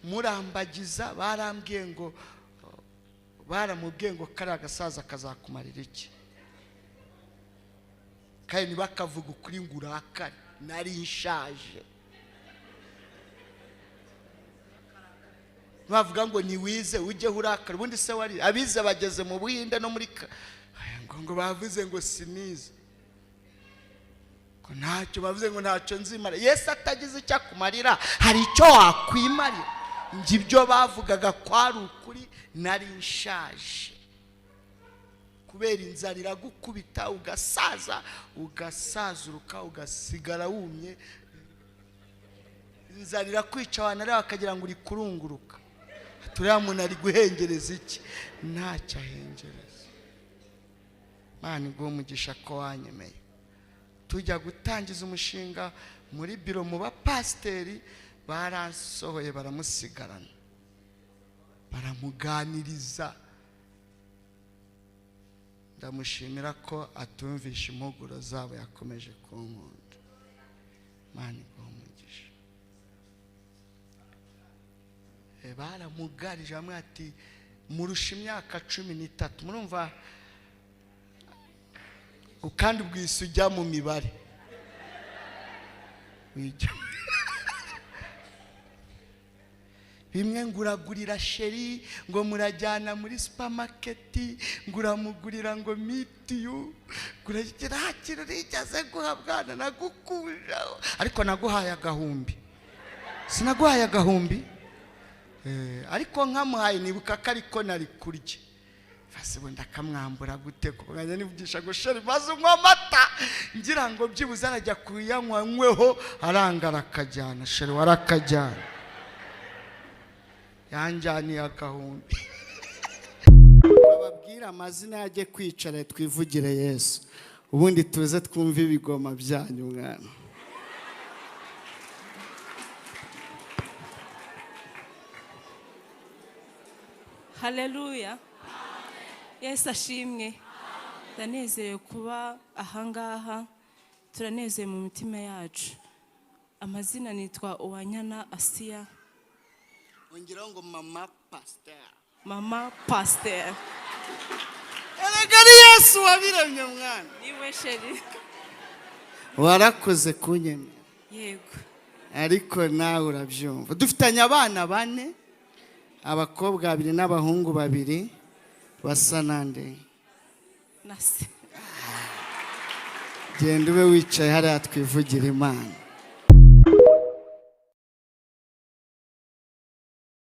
Murambagiza barambwiye ngo, baramubwiye ngo kariya gasaza kazakumarira iki? Kandi ntibakavuga ukuri ngo urakare, nari nshaje. Bavuga ngo niwize ujye urakara, ubundi se wari abize bageze mu Buhinde no muri ngo bavuze ngo sinize, ngo ntacyo bavuze, ngo ntacyo nzimara. Yesu atagize icyo akumarira hari icyo wakwimarira. Njye ibyo bavugaga kwari ukuri, nari nshaje. Kubera inzara iragukubita ugasaza, ugasazuruka, ugasigara wumye. Inzara irakwica, wanareba bakagira ngo uri kurunguruka. Turiya muntu ari guhengereza iki? Ntacyo ahengereza. Imana iguhe umugisha ko wanyemeye. Tujya gutangiza umushinga muri biro mu bapasiteri, baransohoye baramusigarana, baramuganiriza. Ndamushimira ko atumvisha impuguro zabo, yakomeje kunkunda. Imana iguhe umugisha. Baramugarije bamwe ati murusha imyaka 13, murumva kandi ubwise ujya mu mibare wijya bimwe nguragurira sheri ngo murajyana muri supermarket, nguramugurira ngo mitiyu, nguragira hakiri rigeze guha bwana nagukuja, ariko naguhaye agahumbi, sinaguhaye agahumbi. Ariko nkamuhaye nibuka ko ariko nari kurya. Fasi wenda akamwambura gute kuko nkajya nivugisha ngo sheri maze unywa amata, ngira ngo byibuze arajya kuyanywa nkweho, arangara akajyana. Sheri warakajyana, yanjyaniye agahumbi. Bababwira amazina yajye kwicara twivugire Yesu, ubundi tuze twumve ibigoma byanyu mwana. Haleluya. Yesu ashimwe. Ndanezerewe kuba ahangaha, turanezerewe mu mitima yacu. Amazina nitwa Uwanyana Asiya. Ongeraho ngo mama pasteur. Mama pasteur. Erega ari Yesu wabiremye mwana. Niwe sheri. Warakoze kunyemera. Yego. Ariko nawe urabyumva. Dufitanye abana 4, abakobwa 2 n'abahungu 2, basa nande? Nase. Genda ube wicaye hariya twivugira Imana.